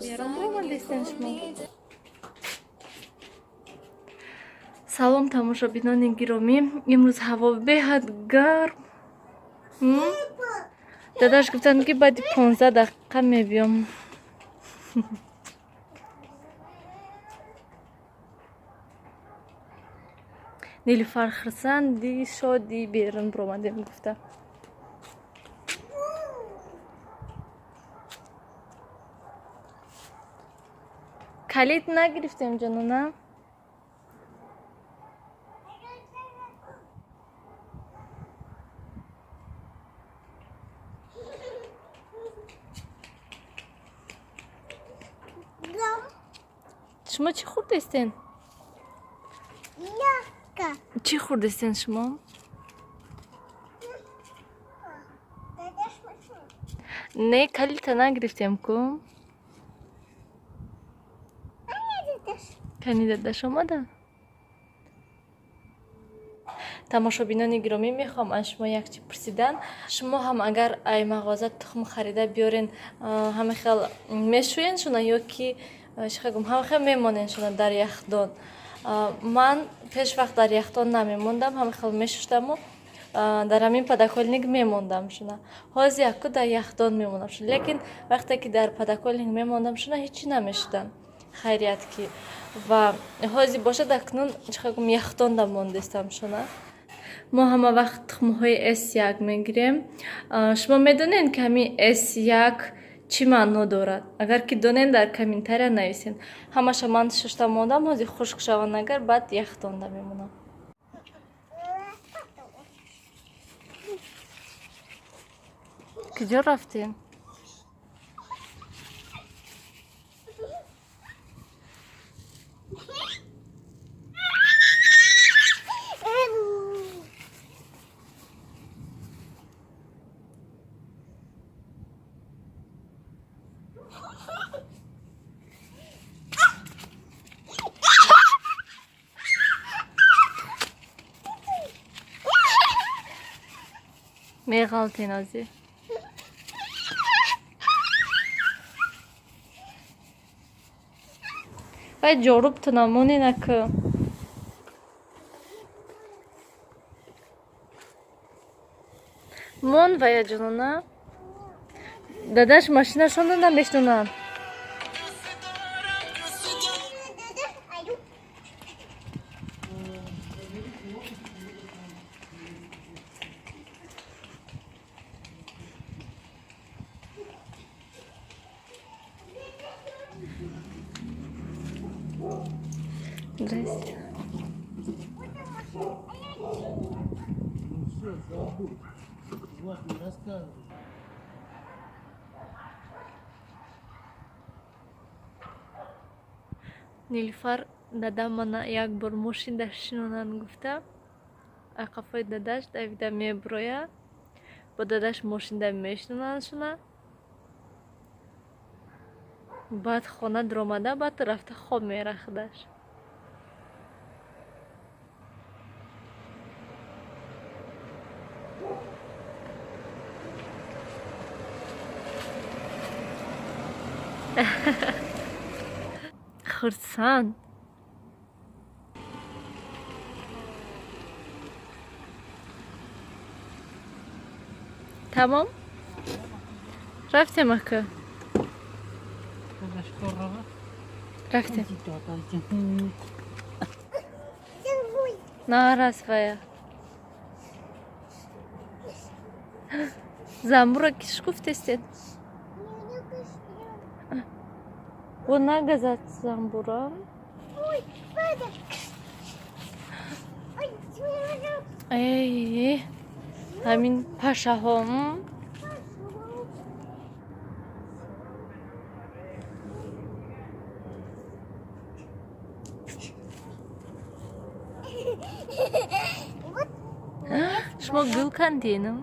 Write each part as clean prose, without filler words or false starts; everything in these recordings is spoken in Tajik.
Берун омадистен шумо. Салом, тамошобинони гиромӣ. Имрӯз ҳаво беҳад гарм. Дадаш гуфтанд, ки баъди 15 дақиқа мебиём. Нилуфар хурсанди, шодӣ, берун биромадем гуфта. Калид нагирифтем, ҷонона. Шумо чӣ хӯрдестен? Чӣ хӯрдестен шумо? Не, калита нагирифтем ку. Кани, дадаш омада. Тамошобинони гиромӣ, мехоҳам аз шумо як чи пурсидан. Шумо ҳам агар ай мағоза тухм харида биёрен, ҳама хел мешӯен шуна ё ки чӣ гум, ҳама хел мемонен шуна дар яхдон? Ман пеш вақт дар яхдон намемондам, ҳама хел мешуштаму дар ҳамин подоконник мемондам шуна. Ҳозир яку дар яхдон мемонам шуна, лекин вақте ки дар подоконник мемондам шуна, ҳечи намешуданд, хайрият ки. Ва ҳозир бошад, акнун чӣ гум, яхдонда мондестам шуна. Мо ҳама вақт тухмҳои С1 мегирем. Шумо медонед, ки ҳамин С1 чӣ маъно дорад? Агар ки донед, дар комментария нависед. Ҳамаша ман шушта мондам, ҳозир хушк шаванд агар, баъд яхдонда мемонам. Куҷо рафтем? Меғалтен ҳозир. Вай ҷорубтона моненаку. Мон вая, ҷонона. Дадаш машинашонро намешнонанд. Здрасте. Ну все, забудь. Влад, не рассказывай. Нилуфар дадам мана як бор мошинда шинонанд гуфта, қафои дадаш давида меброя, бо дадаш мошинда мешинонанд шуна, баъд хона дуромада, баъд рафта хоб мерахташ. Хурсанд. Тамом, рафтем ака, рафтем. Нарас вая. Замбура киш гуфтестед? Во нагазад замбура. Эй, ҳамин пашаҳо. Шумо гул кандену?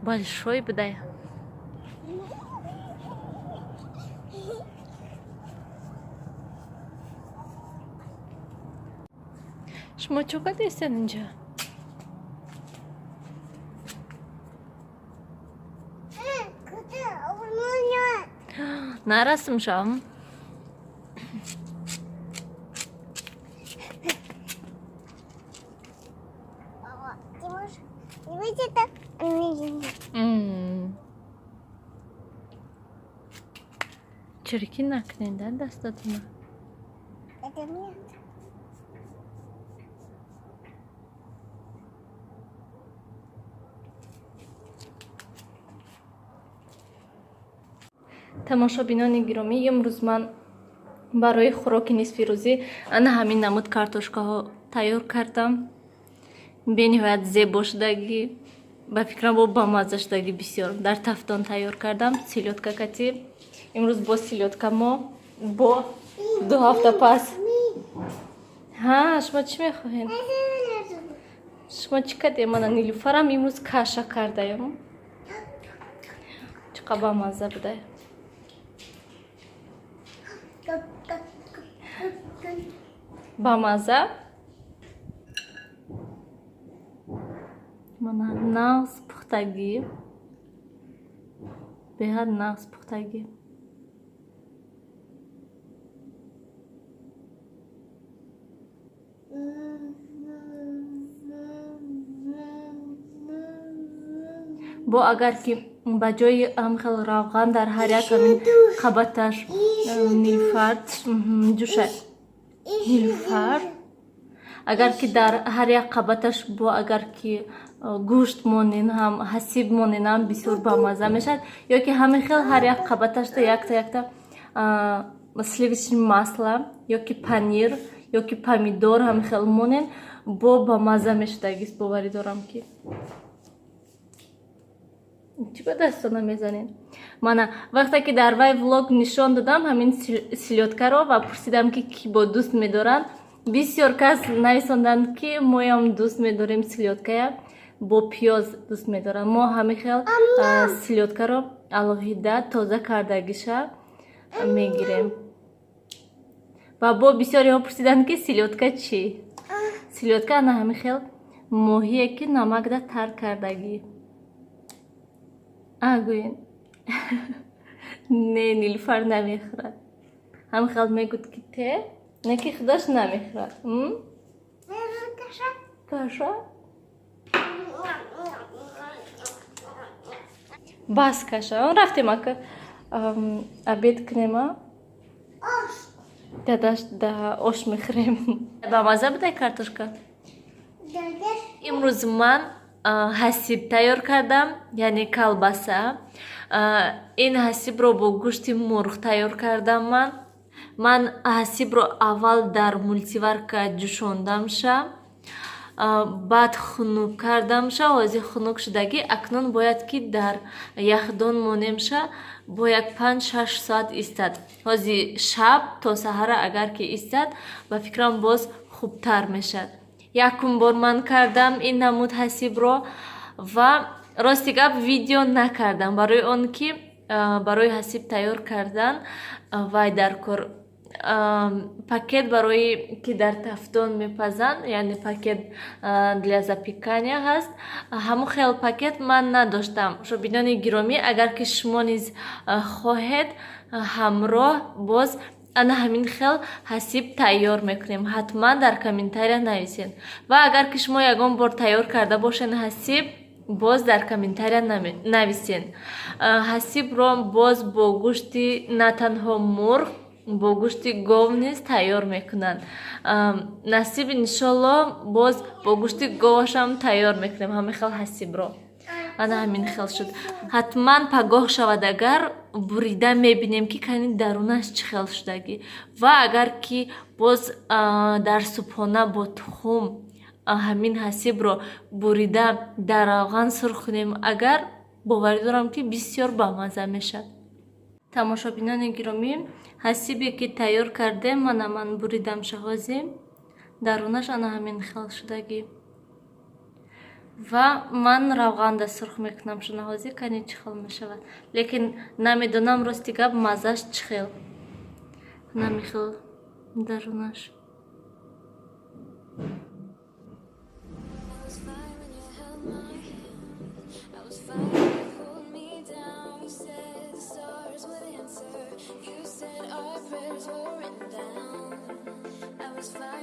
Большой будай. Шумо чо кардестед инҷа? Нарасмшам. Чиркин накунед да дастатона. Тамошобинони гиромӣ, имрӯз ман барои хӯроки нисфирӯзӣ ана ҳамин намуд картошкаҳо тайёр кардам. Бениҳоят зебо шудагӣ, ба фикрам бо бамазза шудагӣ бисёр. Дар тафтон тайёр кардам селёдка кати. Имрӯз бо селёдка мо бо 2 ҳафта пас. Ҳа, шумо чӣ мехоҳед? Шумо чӣ кардем? Мана Нилуфарам имрӯз каша кардаем. Чӣ қадр бамазза буда. Бамазза. Мана нағз пухтагӣ. Беҳад нағз пухтагӣ. Бо агар ки ба ҷои ҳамхел равған дар ҳар як ҳамин қабаташ Нилуфар ҷӯша Нилуфар, агар ки дар ҳар як қабаташ бо агар ки гӯшт монен ҳам ҳасиб монен ҳам бисёр бамазза мешавад, ё ки ҳамин хел ҳар як қабаташда якта якта сливочный масло ё ки панир ё ки помидор ҳамин хел монен, бо бамазза мешудагист. Боварӣ дорам ки чӣ ба дастона мезанед. Мана вақте ки дар вай влог нишон додам ҳамин селёдкаро ва пурсидам ки кӣ бо дӯст медоранд, бисёр кас нависонданд ки моям дӯст медорем селёдкая, бо пиёз дӯст медорам. Мо ҳамин хел селёдкаро алоҳида тоза кардагиша мегирем. Ва бо бисёриҳо пурсиданд ки селёдка чӣ? Селёдка ана ҳамин хел моҳие ки намакда тар кардагӣ. А гӯен. Не, Нилуфар намехӯрад. Ҳамин хел мегӯд ки те, не ки худаш намехӯрад. Каша? Бас каша. Рафтем ака обед кунем, а? Дадаш да ош мехӯрем. Бамазза будай картошка? Имрӯз ман ҳасиб тайёр кардам, яъне колбаса. Ин ҳасибро бо гӯшти мурғ тайёр кардам ман. Ман ҳасибро аввал дар мультиварка ҷӯшондамша, баъд хунук кардамша. Ҳозир хунук шудагӣ, акнун бояд ки дар яхдон монемша, бо як 5-6 соат истад. Ҳозир шаб то саҳара агар ки истад, ба фикрам боз хубтар мешавад. Якум бор ман кардам ин намуд ҳасибро ва рости гап видео накардам, барои он ки барои ҳасиб тайёр кардан вай дар кор пакет барои ки дар тафтон мепазанд, яъне пакет для запекания ҳаст. Ҳамон хел пакет ман надоштам. Шобинони гиромӣ, агар ки шумо низ хоҳед, ҳамроҳ боз ана ҳамин хел ҳасиб тайёр мекунем. Ҳатман дар комментария нависед. Ва агар ки шумо ягон бор тайёр карда бошед ҳасиб, боз дар комментария нависед. Ҳасибро боз бо гӯшти на танҳо мурғ, бо гӯшти гов низ тайёр мекунанд. Насиб иншолло боз бо гӯшти говашам тайёр мекунем ҳамин хел ҳасибро. Ана ҳамин хел шуд. Ҳатман пагоҳ шавад агар бурида мебинем ки кани дарунаш чӣ хел шудагӣ. Ва агар ки боз дар субҳона бо тухм ҳамин ҳасибро бурида дар равған сурх кунем, агар боварӣ дорам ки бисёр бамазза мешавад. Тамошобинони гиромӣ, ҳасибе ки тайёр кардем, мана ман буридам шаҳози, дарунаш ана ҳамин хел шудагӣ. Ва ман равғанда сурх мекунам шунаҳозӣ, кани чӣ хел мешавад. Лекин намедонам рости гап маззаш чӣ хел. Намихел дарунаш. Was flying.